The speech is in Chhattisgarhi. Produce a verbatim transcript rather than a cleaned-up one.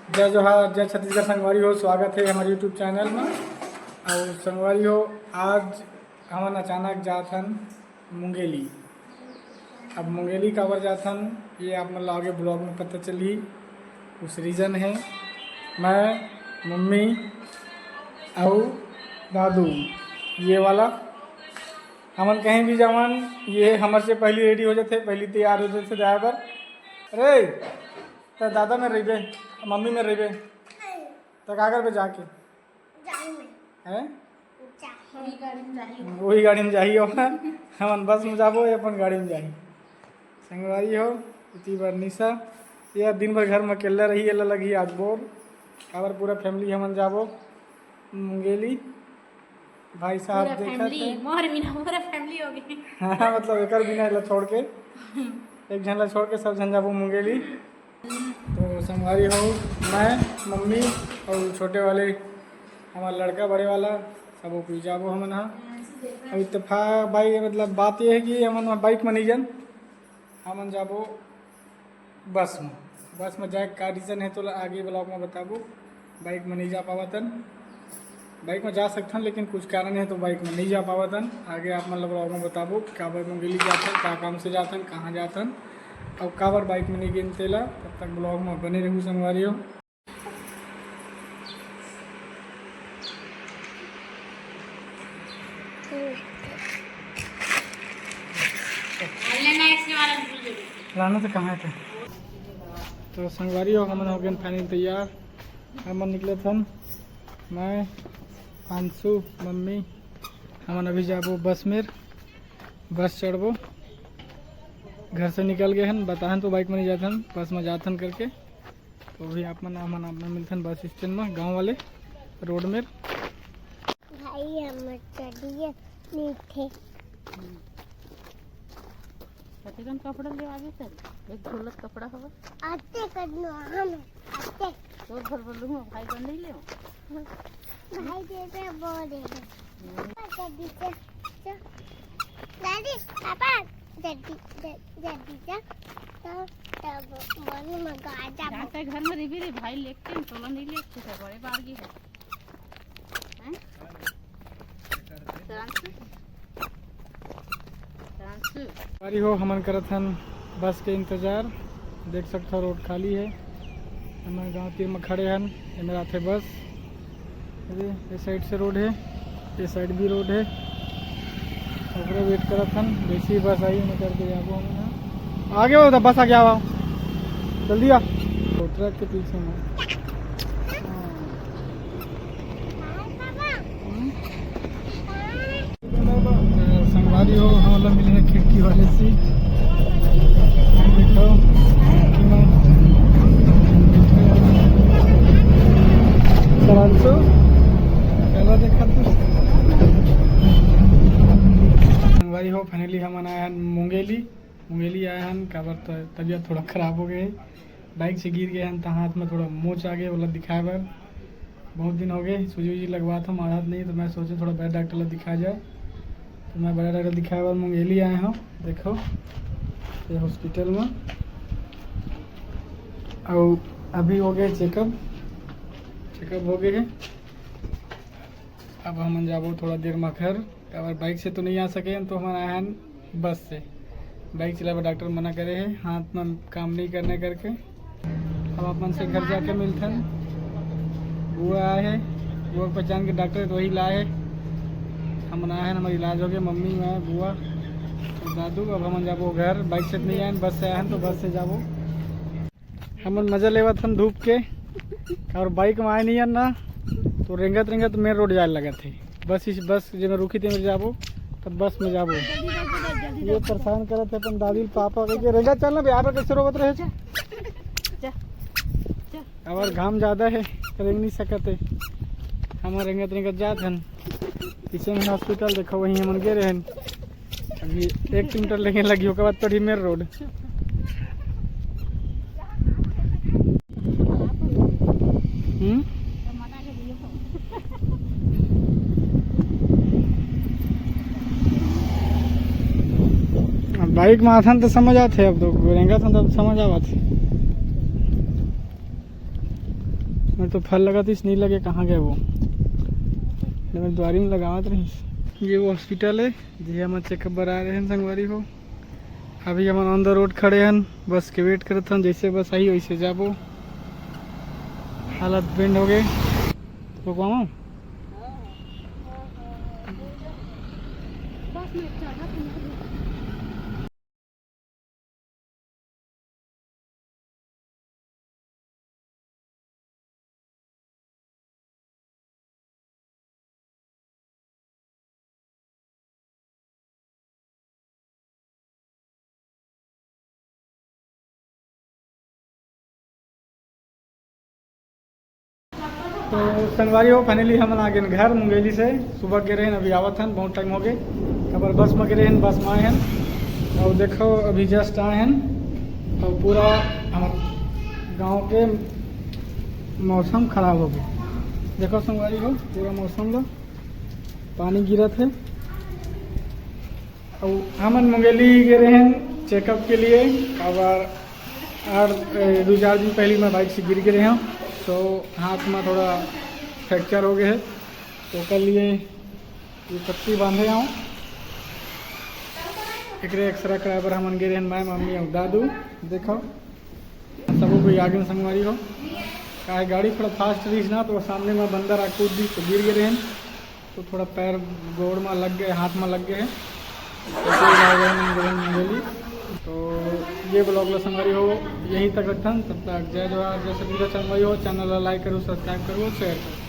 जय जोहार, जय छत्तीसगढ़ संगवारी हो, स्वागत हे हमर YouTube चैनल म। अउ संगवारी हो, आज हमन अचानक जात हन मुंगेली। अब मुंगेली काबर जात हन, ये आप मन ला आगे vlog में पता चलही। कुछ reason हे, मैं, मम्मी अउ दादू, ये वाला, हमन कहीं भी जावन, ये हमर से पहली ready हो जाथे, पहली तैयार हो जाथे जाए बर। अरे, त दादा में रहिबे, मम्मी में रहिबे, त का करबे जाके? जाही में। हैं? जाही। वही गाड़ी में जाही। वही गाड़ी में जाही, और हमन बस में जाबो, ये अपन गाड़ी में जाही। संगवारी हो, इति बर निशा, ये दिन भर घर में अकेला रही, एला लगही आज बोर। काबर पूरा family हमन जाबो मुंगेली। भाई साहब पूरा देखत family, हे। मोर बिना पूरा family हो गई। हाँ, मतलब एकर बिना एला छोड़ के, एक झन ला छोड़ के सब झन जाबो मुंगेली। तो संगवारी हो, मैं, मम्मी और छोटे वाले हमार लड़का, बड़े वाला, सब कोई जाबो हमन हा। अब इत्तेफाक भाई, मतलब बात ये है कि हमन bike में नहीं जन, हमन जाबो बस में। बस में जाए का reason है तो आगे vlog में बताबो। Bike में नहीं जा पावतन, bike में जा सकथन लेकिन कुछ कारण है तो bike में नहीं जा पावतन। आगे आप मन ला vlog में बताबो कि काबर मुंगेली जाथन, का काम से जाथन, कहाँ जाथन, और काबर bike में नहीं गेन तेला। तब तक vlog में बने रहू संगवारी हो। लाना तो कहाँ है? तो संगवारी हो, हमन हो गए final तैयार। हमन निकले थन, मैं, अंशु, मम्मी, हमन अभी जाबो बस में, बस चढ़बो। घर से निकल गए हन, बताहन तो bike में नहीं जाथन, बस में जाथन करके। तो भी आप मन, हमन आप मन मिलथन बस स्टैंड में, गांव वाले रोड में। भाई, हमर चड्डी नीचे। कतेकन कपड़ा ले आगे सर? एक झोलत कपड़ा हवा। आते कदनो हम आते। तोर घर बोलूँ, भाई बन नहीं ले। भाई दे दे, बोल दे दे। हम्म। चड्डी से, से। दादी, पापा, चड्डी, च-, चड्डी से। तो, तब बोलूँ, मैं गाजा जहाँ तक घर में रिबी रे भाई, लेके तोला नहीं लेके थे, बड़े बार की है। हैं? संगवारी हो, हमन करत हन बस के इंतजार। देख सकथव, रोड खाली है। हमन गांव तीर में खड़े हन, एमे आथे बस। अरे, ये side से रोड है, ये side भी रोड है। ओकरे wait करत हन, जैसे ही बस आई, ओमे चढ़ के जाबो हमन। आगे हो, तो बस आ गया, आओ, जल्दी आ। वो ट्रक के पीछे में। संगवारी हो, हमला मिले हे खिड़की वाले सीट। देखो, खिड़की में। चलांशु, कैसा देखा तू? संगवारी हो, finally हमन आए हन मुंगेली। मुंगेली आए हन, काबर त-, तबीयत थोड़ा खराब हो गए। Bike से गिर गए हन, त हाथ में थोड़ा मोच आ गए, ओला दिखाए बर। बहुत दिन हो गए, सूजी उजी लगवात हूँ, मारत नहीं, तो मैं सोचे थोड़ा बड़े डॉक्टर ला दिखाया जाए। तो मैं बड़े डॉक्टर दिखाए बर मुंगेली आए हूँ। देखो, ये hospital में, और अभी हो गए checkup, checkup हो गए है। अब हमन जाबो थोड़ा देर में घर, काबर bike से तो नहीं आ सके हन, तो हमन आए हन बस से। Bike चलाए बर डॉक्टर मना करे हे, हाथ में काम नहीं करने करके। अब अपन से घर जाके मिलथन। बुआ आए हे, बुआ के पहचान के डॉक्टर तो वही लाए हे। हमन आए हन, हमर इलाज हो गए, मम्मी, मैं, बुआ और दादू। अब हमन जाबो घर, bike से नहीं आए हन, बस से आए हन, तो बस से जाबो। हमन मजा लेवत हन धूप के, और bike में आए नहीं हन ना, तो रेंगत रेंगत main road जाए लगत हे। बस इस बस जे में रुकी ते में जाबो, तब बस में जाबो। ये परेशान करत हे अपन दादी पापा के, के रेंगत चल ना बे, आप कैसे रोवत रहे छे? अब घाम ज्यादा है, रेंग नहीं सकत है। हमन रेंगत रेंगत जात हन। पीछे में hospital देखो, वहीं हमन गे रहे हन। अभी एक किलोमीटर लेके लगी, ओकर बाद चढ़ी main road। हम्म? अब bike में आथन तो समझ आथे, अब तो रेंगत हन तब समझ आवत हे। तो फल लगत रहिस, नहीं लगे, कहाँ गए वो? ले, मैं दुआरी में लगावत रहिस। ये वो हॉस्पिटल है, जिहे हमन चेकअप बर आए रहे हैं, संगवारी हो। अभी हमन ऑन द रोड खड़े हन, बस के वेट करत हन। जैसे बस आही, वैसे जाबो। हालत बेंड हो गए। रुकवाओ। तो संगवारी हो, फाइनली हमन आ गेन घर मुंगेली से। सुबह गे रहेन, अभी आवत हन, बहुत टाइम हो गए। काबर बस में गे रहेन, बस में आए हन। और देखो, अभी जस्ट आए हन और पूरा हमर गांव के मौसम खराब हो गए। देखो संगवारी हो, पूरा मौसम लो, पानी गिरत है। और हमन मुंगेली गे रहेन चेकअप के लिए। अब आर, ए, दो चार दिन पहले मैं बाइक से गिर गे रहेंव, तो हाथ में थोड़ा फ्रैक्चर हो गए है, तो ओकर लिए ये पट्टी बांधे हूँ। एकरे एक्सरे कराए बर हमन गे रहेन, मैं, मम्मी और दादू। देखो, सबो कोई आगे संगवारी हो, काहे गाड़ी थोड़ा फास्ट रहीस ना, तो सामने में बंदर आ कूद दी, तो गिर गे रहेन। तो थोड़ा पैर गोड़ में लग गए, हाथ में लग गए हैं। तो कोई ना, गए नहीं, गए नहीं, गए नहीं। तो ये ब्लॉग ला संगवारी हो, यहीं तक रखथन। तब तक जय जोहार, जय छत्तीसगढ़ संगवारी हो। चैनल ला लाइक करो, सब्सक्राइब करो, शेयर करो।